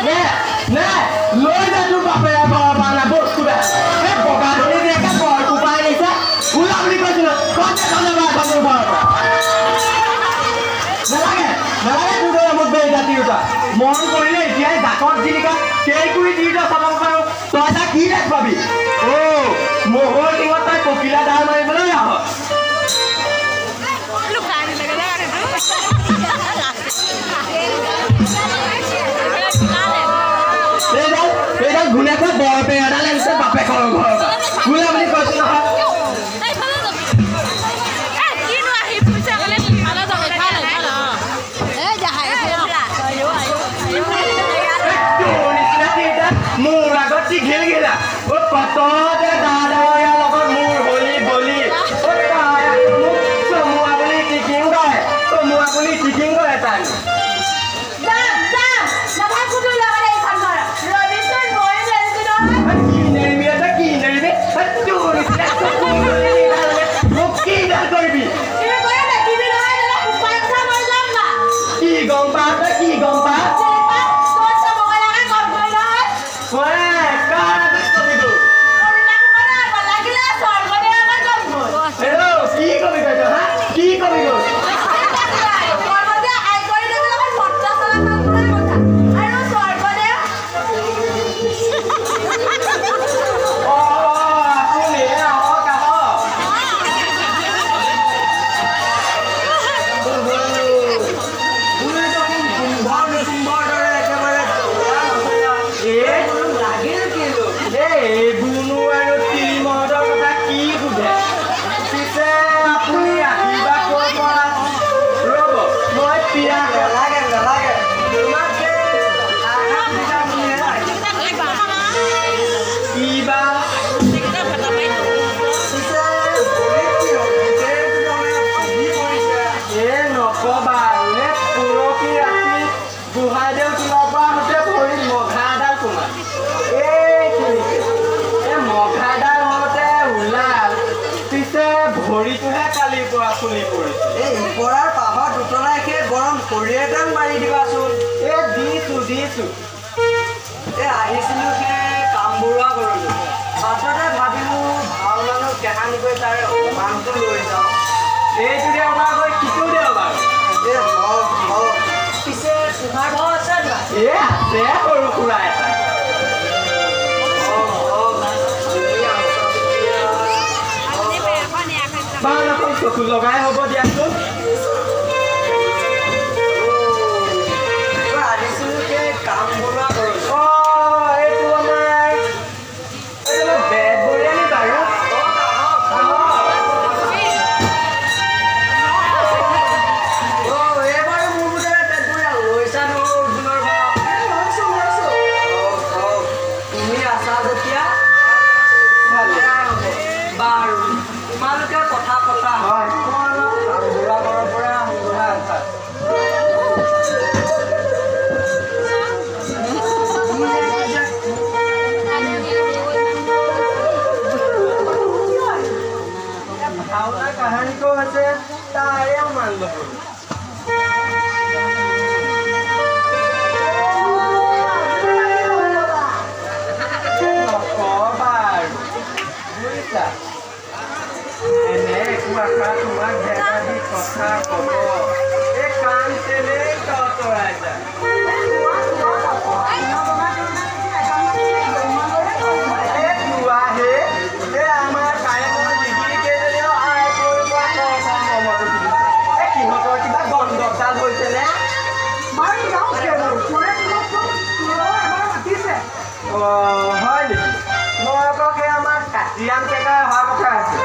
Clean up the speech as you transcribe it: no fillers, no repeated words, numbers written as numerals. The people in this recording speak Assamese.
নে নে লৈ যা তোৰ বাপেৰে ঘৰৰ পৰা অনা বস্তু। এই বগা ধনী জীয়েকে বৰ কোপাই আনিছে। ওলা বুলি কৈছিলো। ক'ত যাবা এখন মোৰ ঘৰৰ পৰা? নালাগে, নালাগে তোৰ দৰে মোক বেইটা তিৰোতা। মন কৰিলে এতিয়াই জাকত জিলিকা কেইকুৰি তিৰোতা চাব পাৰো। তই তাক কি দেখুৱাবি? অ' ম'হৰ শিঙত তই পখিলা দাৰ মাৰিবলৈ আহ। লুকাই দিলে। এইডাল এইডাল ঘূণেকৈ বৰপেৰ এডাল আনিছে বাপেকৰ ঘৰৰ পৰা। ওলা বুলি কৈছো নহয়। কিনো আহি ফুৰিছে বোলে, সিফালে যাব লাগে। তোৰ নিচিনা তিৰোতা মোৰ আগত টিঘিল ঘিলা। অ' কততে দাদাৰ লগত মোৰ হলি বলি। অ' তাই আকৌ মোক চমুৱা বুলি টিকিং কৰে, চমুৱা বুলি টিকিং কৰে তাই। যাম যাম, নাথাকো তোৰ লগত এইখন ঘৰত। ৰবিচোন, ময়ো নেৰিছো নহয়। কি নেৰিবি তই? কি নেৰিবি? তোৰ নিচিনা চকু মোক কিডাল কৰিবি? তুমি কৰি দেখিবি নহয়, নহ'লে সোপাই উঠা মই যাম না। কি গম পা তই? কি গম পা? তোৰ চবকে লাগে গম গৈ নহয়। কাৰ আগত কবি গৈ? কবিতা ফুকনৰ আগত, লাগিলে স্বৰ্গদেউৰ আগত গম গৈ। হেল্ল', কি কবি গৈ তই? হা, কি কবি গৈ? স্বৰ্গদেউ আই কৰি দেৱৰ লগত মত্ৰ চলা কাম কথা আৰু স্বৰ্গদেউ। অ, আপুনি আহক, আহক। তুমি দেখোন কুম্ভৰ নিকুম্ভৰ দৰে একেবাৰে। এ লাগিল কিলো। এই এইবোৰনো আৰু তিৰি মহতৰ কথা কি সোধে? পিছে আপুনি আহিবা ক'ৰ পৰা? ৰ'ব, মই পিয়া। নালাগে, নালাগে, তোমাক সেই কথা বুলিহে আহিছোঁ। কি বা? পিছে ভৰিত কি হ'ল? গোটেইটো তাৰমানে ভাগি পৰিছে। এ নকবা আৰু। এই পৰহি ৰাতি গোহাঁইদেউ তোলাৰ পৰা আহোঁতে ভৰিত মঘা এডাল সোমাল এইখিনিতে। এই মঘাডাল হওঁতে ওলাল, পিছে ভৰিটোহে কালিৰ পৰা ফুলি পৰিছে। এই ইপৰাৰ পাহৰ দুতলাই সেই গৰম খৰি এডাল মাৰি দিবাচোন। এ দিছো, দিছো। এই আহিছিলোঁ সেই কামবৰুৱা ঘৰলৈ। বাটতে ভাবিলোঁ ভাওনানো কেহানিকৈ তাৰে অকমানটো লৈ যাওঁ। এইটো দেওবাৰ গৈ সিটো দেওবাৰ। এই হওক হওক। পিছে তোমাৰ ভাও আছে নাই? এ আছে, সৰু সুৰা এটা। হওক হওক, তুমি আছা যেতিয়া। ভাওনাখন চকু লগাই হ'ব দিয়াচোন। অ, আহিছিলোঁ সেই কামবৰুৱা ঘৰলৈ। অ, এইটো আমাৰ বেতবৰীয়া নি বাৰু? আহক, আহক। অ, এইবাৰো মোৰ বোধেৰে পেটবৰীয়া লৈছা নহয় অৰ্জুনৰ ভাও? লৈছো, লৈছো। হওক হওক, তুমি আছা যেতিয়া ভালে হ'ব। বাৰু, তোমালোকে কথা পতা। হয়। মই অলপ কামবৰুৱা ঘৰৰ পৰা আহোঁগৈ। ভাল ভাল। ভাওনা কাহানিকো হৈছে তাৰে মান ল'বলৈ। নকবা আৰু বুজিছা, এনে একো আশা তোমাক ভেটা দি কথা ক'ব, এই কাণ তেনেই তৰতৰাই যায়। এই যোৱা হে, এই আমাৰ কাৰেঙৰ লিগিৰী কেইজনীও আই পৰি পৰা খৰচৰ মমতো তুলিছে। এই সিহঁতৰ কিবা গণ্ডগোল হৈছেনে? বাৰু যাওক সেইবোৰ। চোৰে তোমাকচোন চোৰৰ এবাৰ মাতিছে। অ, হয় নেকি? মই আকৌ সেই আমাৰ কাতিৰাম কেকাই অহা কথা আছে।